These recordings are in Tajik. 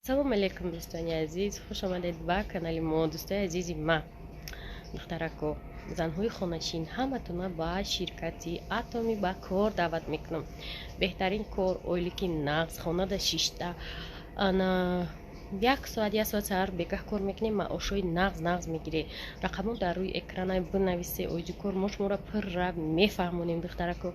Салому алейкум, дӯстони азиз, хуш омадед ба канали мо. Дӯстои азизи ма, духтарако, занҳои хоначин, ҳаматона ба ширкати Атоми ба кор даъват мекунам. Беҳтарин кор, ойлики нағз, хонада шишта, ана як соат, як соат саҳар, бегаҳ кор мекунем, маошҳои нағз нағз мегиред. Рақамҳо дар рӯи экрана, бинависе оиди кор, мо шуморо пурра мефаҳмонем. Духтарако,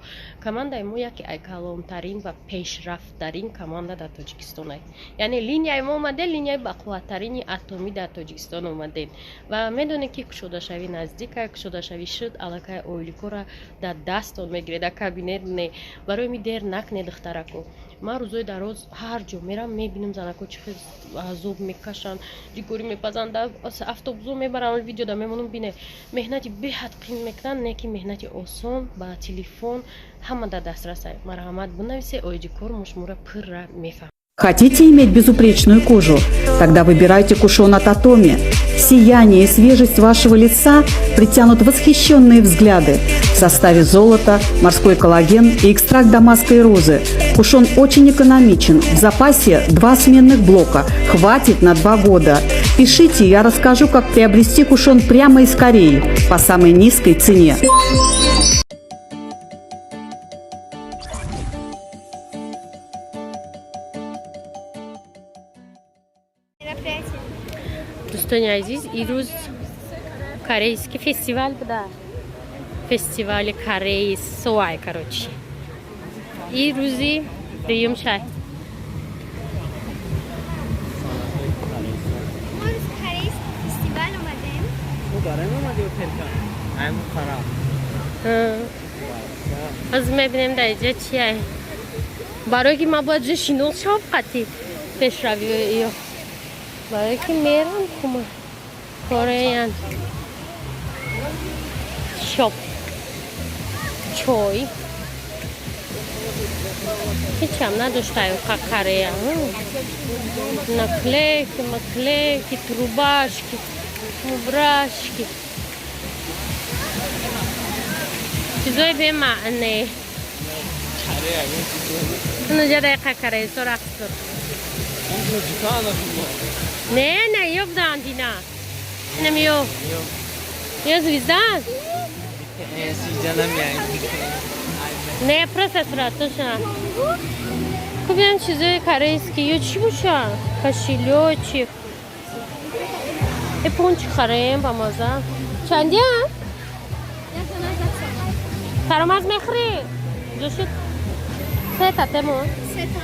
командаи мо яке ай калонтарин ва пешрафттарин команда дар Тоҷикистон аст. Яъне линияи мо омадем, линияи бақувваттарини Атомӣ дар Тоҷикистон омадем. Ва медонед, ки кушодашавӣ наздика, кушодашавӣ шуд, аллакай ойликора дар дастон мегиред, дар кабинет не. Барои ми дер накунед, духтарако. Ман рӯзои дароз ҳар ҷо мерам, мебинам, занако чӣ хел азоб мекашанд, ҷигорӣ мепазанд, автобусо мебаранд, видеода мемонам, бине, меҳнати беҳад қин мекунанд, не ки меҳнати осон, ба телефон ҳама дар дастрас. Марҳамат, бинависе оиди кор, мо шуморо пурра мефаҳмем. Хотите иметь безупречную кожу? Тогда выбирайте кушон от Атоми. Сияние и свежесть вашего лица притянут восхищенные взгляды. В составе золото, морской коллаген и экстракт дамасской розы. Кушон очень экономичен. В запасе два сменных блока. Хватит на 2 года. Пишите, я расскажу, как приобрести кушон прямо из Кореи по самой низкой цене. Мероприятие. Дӯстони азиз, ирӯз корейский фестивал буда, фестивали Кореи суай, короче, и рӯзи дуюм шай. Мо рӯз корейский фестивал омадем. Ай мухаррам. Ҳозир мебинем, дар иҷа чия. Барое ки ман бояд ҷо шинос шавам, қати пешравиҳои ё барое ки мерам кума Korean shop, чой ҳечам надоштаю. Корея наклейки, маклейки, трубашки, мубрашки, чизои бемаъне. Нуҷа дақиқа корейсо рақс дор. Не, не, ё буданд ина. Инам ё. Ё звезда? Не, просто суратоша. Кубиам чизои корейский. Ё чӣ боша? Кошелёчек. Э, пончик харем ба маза. Чандия? Фаромарз, мехӯрӣ? Ҷошид. Се татемо. Се та.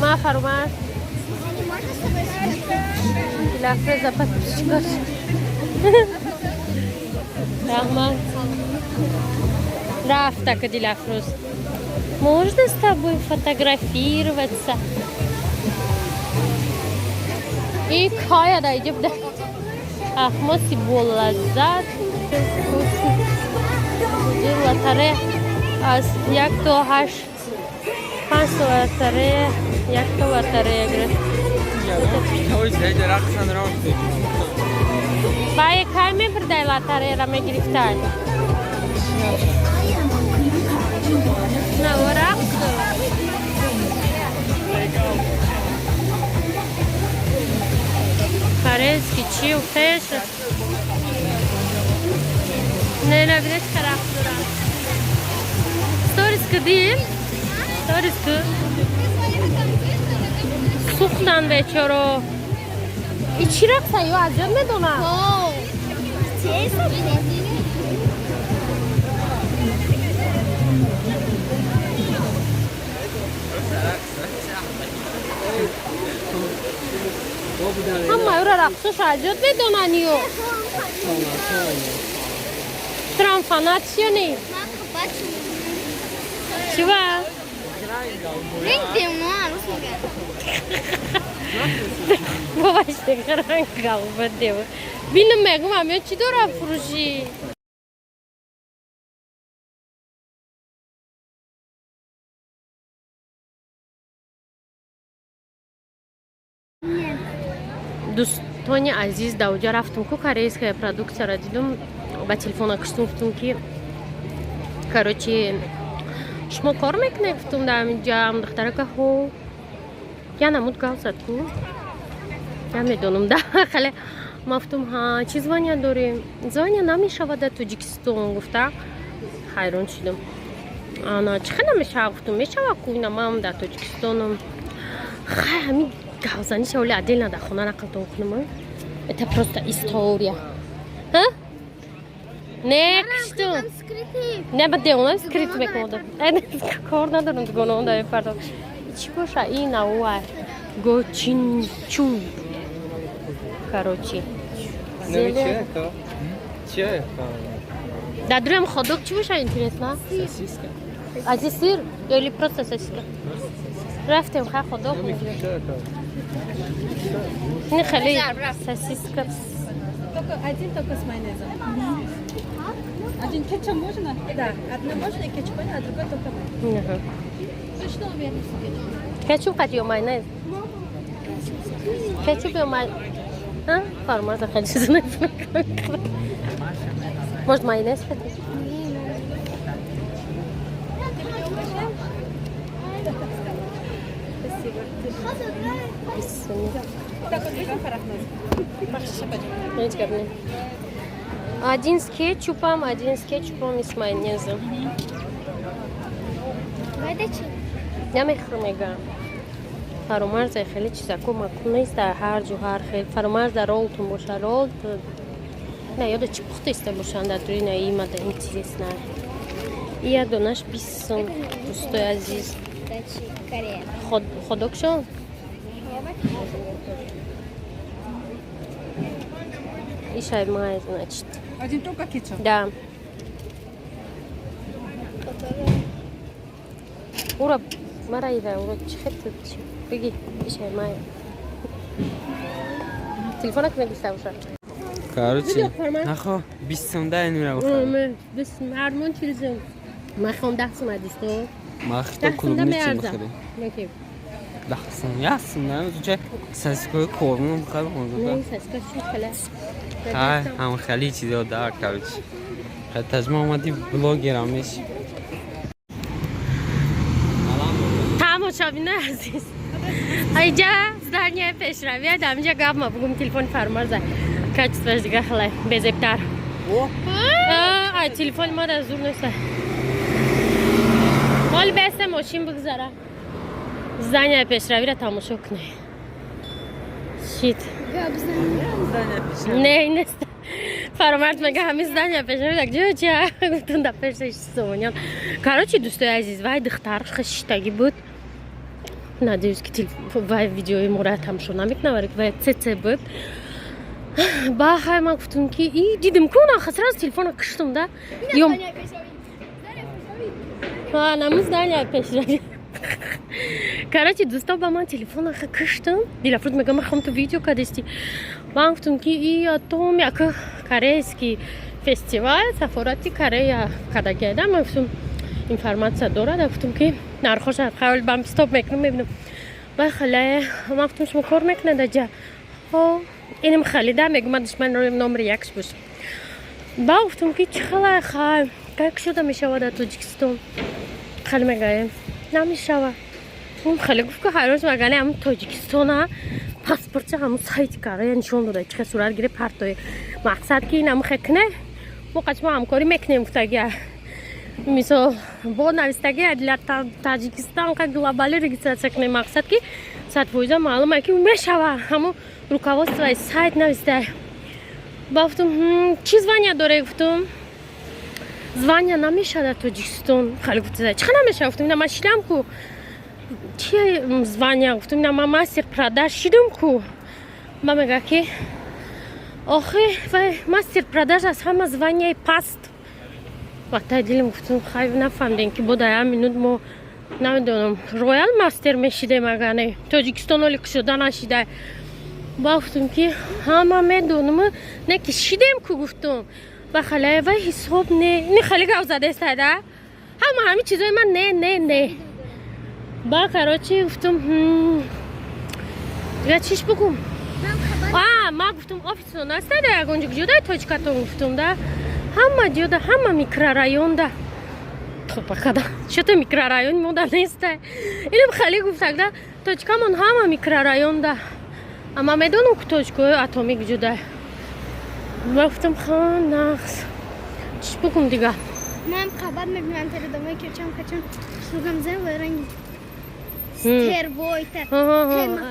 Ма, Фарумарз. Извини, можно с тобой сфоткаться? Дилафреза подписчикаш. Раҳмат. Рафта ка Дилафруз. Можно с тобой фотографироваться? И кая да иҷа буда. Ахмоси болаззат. Лотарея аз 1 то 8, панҷта лотарея, якта лотарея гирифт. Бае кай мебурдай, лотареяра мегирифтай? На рақс дорад. Корейский чиу пеш. Не, не, бинед, чӣ рақс дорад. Сторис кардим? Сторис ку? Сӯхтан бечоро. И чӣ рақса, ё аз ёд медонам? О, интересно. Ҳама ӯра рақсош аз ёд медонан ё? Трам фанат ё не? Ман қабат. Чива? Ринг девно, арӯс мегардам. Бобаш, ранг галба дева. Бинам, мегум, ам ё чӣ дора фурӯшӣ? Дӯстони азиз, дар оҷа рафтум ку, корейская продукцияро дидум, ба телефона куштум, гуфтум ки, короче, шумо кор мекунед, гуфтум, дар ҳаминҷа. Духтарака ҳо, я намуд гав зад ку, я медонам да хеле. Ма гуфтум: ҳа, чӣ звания дорем? Звания намешавад дар Тоҷикистон, гуфта, ҳайрон шудам. Ана чӣ хел намешавад? Гуфтум: мешавад ку, ина ман дар Тоҷикистонам. Хай, ҳамин гавзаниша оли отдельно дар хона нақлтон кунам, это просто история. Не киштум, не ба девона скрыт мекунам, кор надорам, дугонаон да мепардом. Чӣ боша ин ауа гочинчу, короче. Чия? Дар дуруям хот-дог чӣ боша, интересно? Сосиска. Ази сыр или просто сосиска? Рафтем, ха, хот-дог. Не хеле сосиска. Только один, только с майонезом. Один кетчуп можно? Да. Одно можно и кетчуп, а другой только майонез. Точно уверены, что кетчуп? Кетчуп қати ё майонез? Кетчуп ё май... А? Фармаза хеле чиза намефаҳмам. Может, майонез хотите? Тебя угощаем? Спасибо. Бисмилла. Так, вот возьмем Фарахназ. Ҳеҷ гап не. Один с кетчупом, один с кетчупом и с майонезом. Выдачи? Намехӯрам, мегӯям. Фаромарза хеле чизако макун нест дар ҳар ҷо ҳар хел. Фаромарз дар ролтон боша, ролл на ёда чӣ пухта иста бошанд дар дури наимада, интересно. И як донаш 20 сум, дӯстои азиз. Дачи, Корея. Хот-догшон? Пробовать? Ишай май, значит. Один только кетчуп. Да. Который Ура, мара ира, ура, чӣ хел чӣ? Бигӣ, ишай май. Телефонак мегӯста боша. Короче, нахо 20 сум да инро бихарам. Ҳармон 40 сум. Ман хом 10 сум адисто. Ма хито 10 сум да клубничи меарза. бихарем. Окей. 10 сум, 1 сум да ча сосискои кормон бихарам. Не, сосиска чӣ хеле. Ҳай, ҳам хеле чизо да, короче. Таҷма омади, блогерам меши. Тамошобинои азиз, айҷа здания пешравия, дар инҷа гап ма бугум, телефони Фармарза качествоаш дига хеле безебтар. Ай, телефони ма дар зур неста. Ҳоли беста мошин бигзара, здания пешравиро тамошо кунед. Шит. Не, нест. Фаромарз мега ҳамин здания пешрави так ҷо ча гуфтум, да пеши сомониён. Короче, дӯстои азиз, вай духтар хиштагӣ буд. Надеюсь, ки вай видеои моро тамошо намекунад, вале вай цц буд. Ба хай, ман гуфтум ки и дидим ку на сразу телефона киштум да. Ём наму здания пешрави. Короче, дӯсто, ба ман телефона киштум. Дилафрӯз мега: ман хом ту видео кадисти. Ман гуфтум ки и атом як корейский фестивал сафорати Корея кардагида. Ман гуфтум, информация дорад. Гуфтум ки нархоша хаёл бам стоп мекунам, мебинам. Бай хале, ман гуфтум: шумо кор мекунед аҷа? Ҳо, инам халида, мегӯ, ман душман номери якш буш. Ба гуфтум ки чӣ халай, хай как шуда мешавад дар Тоҷикистон? Хеле мегаем, намешавад. Хеле гуфт ки ҳайрон шудам, агар не ҳамн Тоҷикистона паспортча ҳамун сайти Корея нишон дода, чӣ хел сурат гирифт партои. Мақсад ки ин ҳамун хел куне, мо қачма ҳамкорӣ мекунем, гуфтагия. Мисол, бо навистагия для Таҷикистон ка глобали регистрация кунем. Мақсад ки 100% маълума ки мешава, ҳамун руководствои сайт нависта. Ба гуфтум: чӣ звания доре? Гуфтум: звания намешава дар Тоҷикистон. Хеле гуфта: чӣ хел намешава? Гуфтум: ина ман шидам ку, чи звания? Гуфтум: ина ман мастер продаж шидам ку. Ба мега ки охи, вай мастер продаж аз ҳама званияи паст. Вақтай дилам гуфтум: хай, нафаҳмидем ки бо дар як минут мо намедонам роял мастер мешидем, агар не Тоҷикистон оли кушода нашида. Ба гуфтум ки ҳама медонам, не ки шидем ку. Гуфтум: ба халае вай ҳисоб не, ини хеле гап задестада, ҳама ҳамин чизои ман не, не, не. Ба, короче, гуфтум: Дига чиш бугум? А ма гуфтум, офисон аста да ягон ҷо ҷодай точкатон, гуфтум, да ҳама ҷода, ҳама микрорайонда. Топакада чото микрорайони мода неста. Инам хеле гуфтагда, точкамон ҳама микрорайонда. Ама медонам, ки точкаҳои Атомик ҷудай. Ма гуфтам, ха, нақс чиш бугум дига? Ман қабат мебинам теледомои кечам качам шугам зан ва ранги стервойта.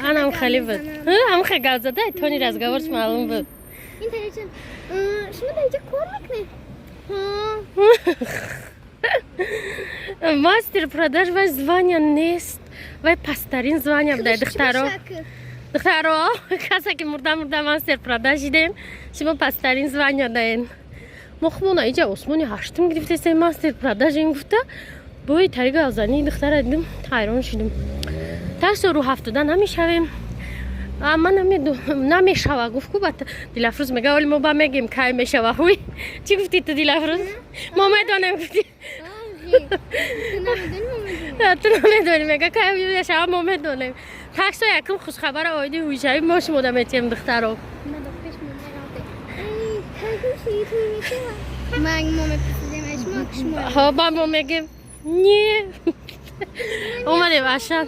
Анам хеле буд, ҳам хе гап зада, тони разговорш маълум буд. Ин таричам, шумо дар инҷа кор мекунед? Мастер продаж вай звания нест, вай пасттарин звания будай, духтаро. Духтаро, касе ки мурда мурда мастер продаж идем, шумо пасттарин звания даен. Мо хумона иҷа осмони ҳаштум гирифтесем, мастер продаж ин гуфта, бои тари гавзани духтара дидим, ҳайрон шудим. Таксо рӯ ҳафтода намешавем. Ман намешава, гуфт ку. Ба Дилафрӯз мега, оли мо ба мегем, кай мешава. Ҳуй, чӣ гуфтӣ ту, Дилафрӯз? Мо медонем, гуфтӣ. Ту намедонӣ, мега, кай мешава, мо медонем. Таксо якум хушхабара оиди ҳуйшавӣ мо шумода метиҳем, духтаро. Мо мепурсидем. Ҳо, ба мо мегем, не, омадем Ашан.